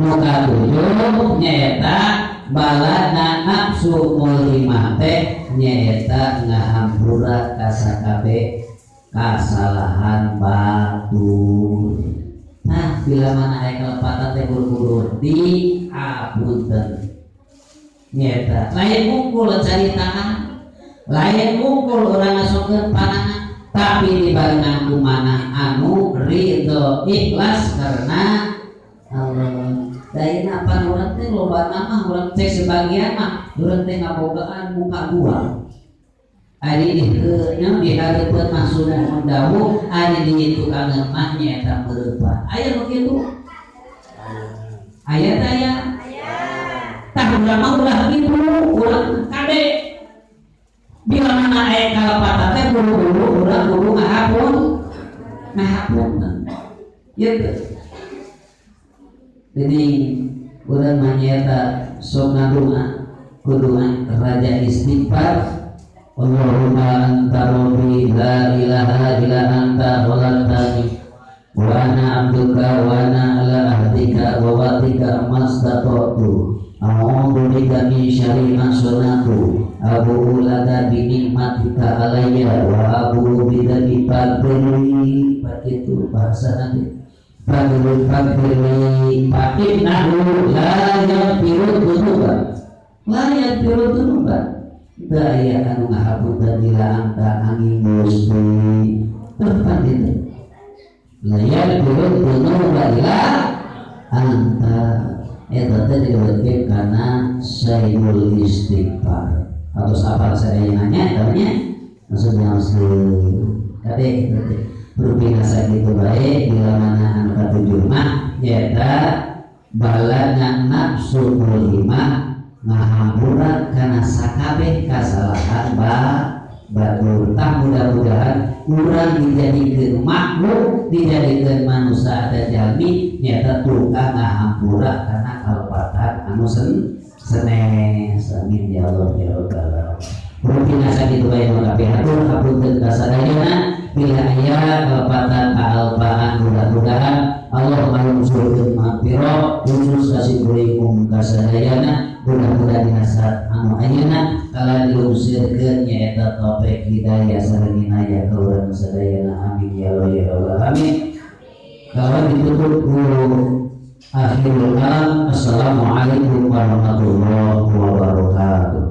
Nu katujuh nyaeta balana nafsu mulhimah teh nyaeta ngahampura ka sakabeh kasalahan batur. Nah, bila mana aya kalepatan teh buru-buru di apunten. Nyaeta lain mungkul caritaan, lain mungkul urang ngasongkeun panangan, tapi dibarengan ku manah anu ridho ikhlas karena Allah. Dayana apa urang teh loba nama urang cek sebagian mah urang teh ngabogaan muka dua. Ari di nya di hareupeun mah sumuhun dawuh, ari di itu kangen mah nyaeta meureupah. Aya nu kitu? Aya teh aya. Tah, urang mah ulah kitu, urang kade. Bila mana aya kalepatan teh buru-buru urang kudu ngahapun. Ieu teh. Jadi urang mah nyaeta sok ngadonga kudu raja istighfar. Allahumma anta rabbi, la ilaha illa anta, khalaqtani wa ana abduka wa ana ala ahdika wa wa'dika mastata'tu, a'udzu bika min syarri ma sana'tu, abu'u laka bi ni'matika alayya wa abu'u bi dzambi, faghfirli. Begitu bahasa nanti, faghfir faghfirli fa innahu la yaghfiru dzunuba, la yaghfiru dzunuba, teu aya anu ngahapunten illa anta angin Gusti. Tepat itu, la yaghfiru dzunuba illa anta. Eta teh disebutkeun kana sayyidul istighfar atau apa saya nanya tanya maksudnya kade itu teh rupina sakitu bae. Bila mana anu katujuh mah nyaeta balana nafsu mulhimah ngahampura kana sakabeh kasalahan ba batur. Tah, mudah-mudahan urang dijadikeun makhluk, dijadikeun manusia dan jalmi nyaeta tukang ngahampura kana kalepatan anu senes. Amin ya Allah ya rabbal alamin. Rupina sakitu bae nu kapihatur. Hapunten kasadayana bila aya kalepatan kaalpaan. Mudah-mudahan Allah ngalungsurkeun magfirah khusus ka simkuring kasadayana. Mudah-mudahan dina saat anu ayeuna kala dilungsirkeun nyaeta taufik hidayah sareng inayah ka urang sadayana. Amin ya Allah ya rabbal alamin. Kalau ditutup ku akhirul kalam, assalamualaikum warahmatullahi wabarakatuh.